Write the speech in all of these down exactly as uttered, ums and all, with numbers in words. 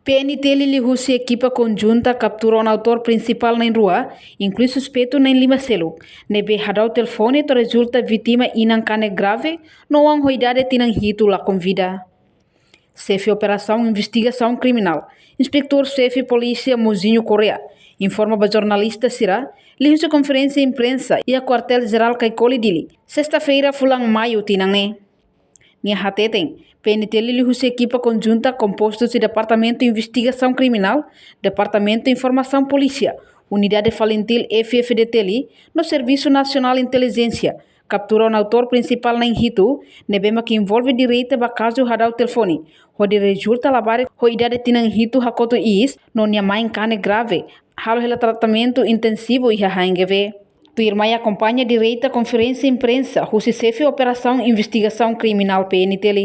P N T L liuhusi ekipa konjunta kaptura ona autór prinsipál na'in rua, inklui suspeitu na'in lima seluk, ne'ebé hadau telefone to'o rezulta vítima inan kanek grave, no oan ho idade tinan hitu lakon vida. Xefe Operasaun Investigasaun Kriminál, Inspetór Xefe Polísia Mozinho Correia, informa ba jornalista sira, liuhusi konferénsia imprensa iha Kuartél Jerál Caicoli, Dili, sesta-feira, fulan Maiu tinan ne'e. Nia hateten, P N T L liuhusi ekipa konjunta kompostu husi Departamentu Investigasaun Kriminál, Departamentu Informasaun Polísia, Unidade Falintil F F D T L no Servisu Nasionál Intelijénsia, kaptura ona autór prinsipál na'in hitu, ne'ebé mak envolve direta ba kazu hadau telefone, hodi rezulta labarik ho idade tinan hitu hakotu iis, no nia main kanek grave, halo hela tratamentu intensivu iha H N G V. Tuirmai akompaña direta konferénsia imprensa husi Xefe Operasaun Investigasaun Kriminál P N T L.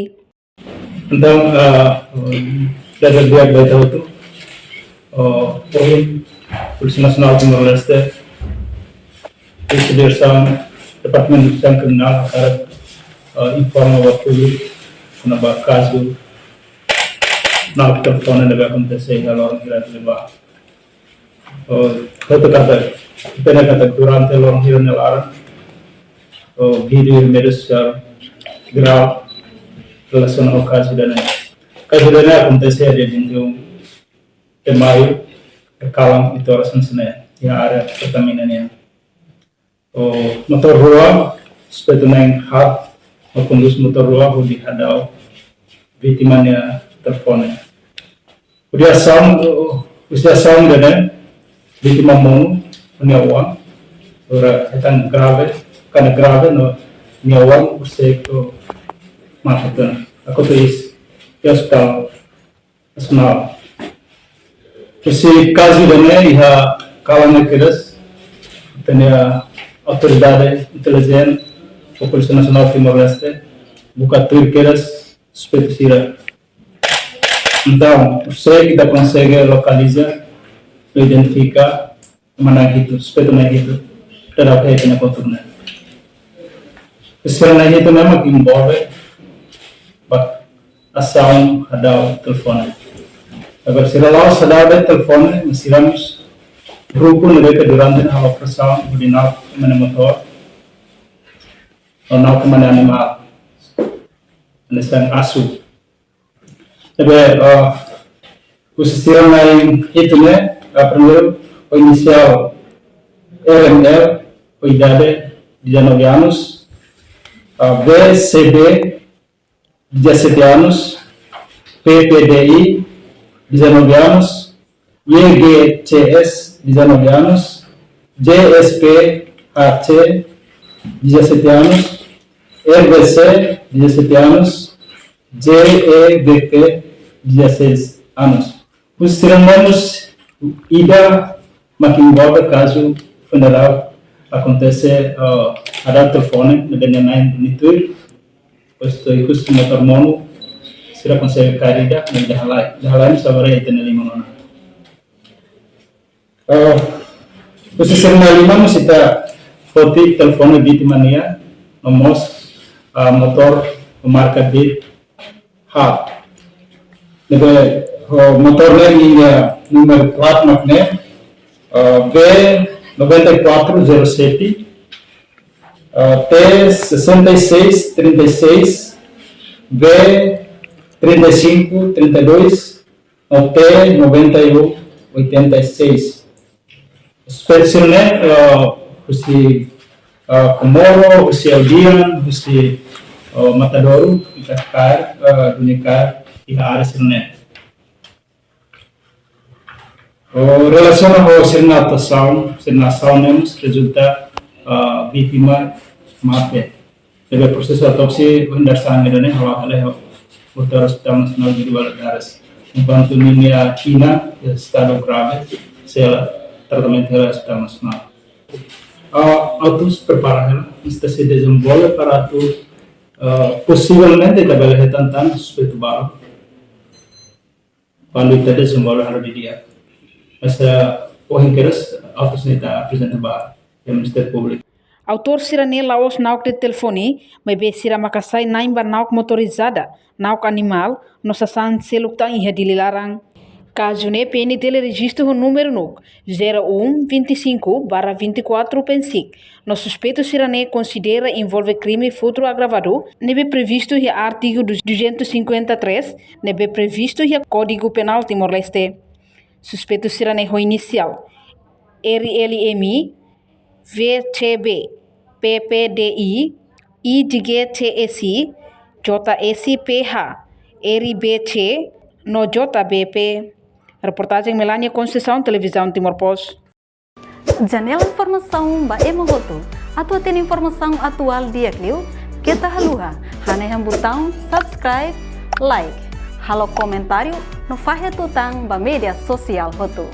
Entaun, ah, dada di'ak ba ita hotu. Oh, ohin, Polísia Nasionál Timor-Leste, Polísia Diresaun, Departamentu Investigasaun Kriminál, hakarak, ah, informa ba públiku kona-ba kazu na'ok telefone ne'ebé akontese iha loron hira ne'ebá. Oh, hotu katak, ita hatene katak durante loron hira nia laran, oh, vídeo iha média sosiál virál relasiona ho kazu ida-ne'e. Kazu ida-ne'e akontese iha dia vinte e um de Maio, iha kalan oito horas hanesan ne'e, iha área Pertamina nian. Oh, motór rua, suspeitu na'in haat, no kondús motór rua hodi hadau vítima nia telefone. Husi asaun, husi asaun ida-ne'e, vítima monu, nia oan, agora hetan grave, kanek grave, no nia oan, husi itu mate tan. Hakotu iis, iha Ospitál Nasionál. Husi kazu ida-ne'e iha kalan ne'e kedas, ita-nia autoridade intelijen, Polísia Nasionál Timor-Leste, buka tuir kedas suspeitu sira. Entaun, se ita konsege lokaliza, identifika, ema na'in hitu, suspeitu na'in hitu, terhadap ita-nia konturna. Sira na'in hitu ne'e mak envolve ba asaun hadau telefone. Agora, sira la'ós hadau de'it telefone, mas sira mós grupu ne'ebé ke durante ne'e halo presaun, hodi na'ok ema nia motór, no na'ok ema nia animál, hanesan asu. Ne'ebé, ah, husi sira na'in hitu ne'e, ah, primeiru, ho inisiál R M L, ho idade dezanove anos, ah, V C B, dezassete anos, P P D I, dezanove anos, Y G C S, dezanove anos, J S P H C, dezassete anos, R B C, dezassete anos, J E V P, dezasseis anos. Husi sira ne'e mós ida mak envolve kazu funeral akontese, eh, hadau telefone, ne'ebé nia na'in duni tuir, depois to'o ikus motór monu, sira konsege kaer ida, no ida halai. Ida halai mós agora ita-nia liman ona. Eh, husi sira-nia liman mós ita foti telefone vítima nian, no mós, ah, motór marka Beetle. Ne'ebé, oh, motór ne'e nia númeru plat mak ne'e, ah, B noventa e quatro zero sete, ah, T sessenta e seis trinta e seis, B trinta e cinco trinta e dois, no T noventa e um oitenta e seis. Suspeitu sira-ne'e, eh, husi, eh, Comoro, husi Audian, husi, eh, Matadouro, ita kaer, eh, duni kaer iha área sira-ne'e. Oh, relasiona ho sira-nia atuasaun, sira-nia asaun ne'e mós rezulta, eh, vítima mate. Ne'ebé prosesu autópsia ohin dadeer-saan ne'e halo hela iha Hospital Nasionál Guido Valadares. Enkuantu ninia inan iha estadu grave, sei tratamentu hela iha Hospital Nasionál. Ah, atu prepara hela, mós sei dezenvolve para atu, ah, posivelmente ita bele hetan tan suspeitu balu. Kuandu ita dezenvolve halo didi'ak. Mas, eh, ohin kedas, autus ne'e ita aprezenta ba iha Ministériu Públiku. Autór sira-ne'e la'ós na'ok de'it telefone, maibé sira maka sai na'in ba na'ok motorizada, na'ok animál, no sasán seluk tan iha Dili laran. Kazu ne'e P N T L rejistu ho númeru NUC zero um vinte e cinco barra vinte e quatro PNSIC, no suspeitu sira-ne'e konsidera envolve krime furtu agravadu ne'ebé previstu iha artigu duzentos e cinquenta e três, ne'ebé previstu iha Kódigu Penál Timor-Leste. Suspeitu sira-ne'e ho inisiál R L M, V C B, P P D I, I G T S, J S P H, R B C, no J B P. Reportajen Melania Conceição, Televizaun Timor Post. Janela informasaun ba ema hotu. Atu hatene informasaun atuál di'ak liu, keta haluha hanehan butaun subscribe, like, halo komentáriu no fahe tutan ba média sosiál hotu.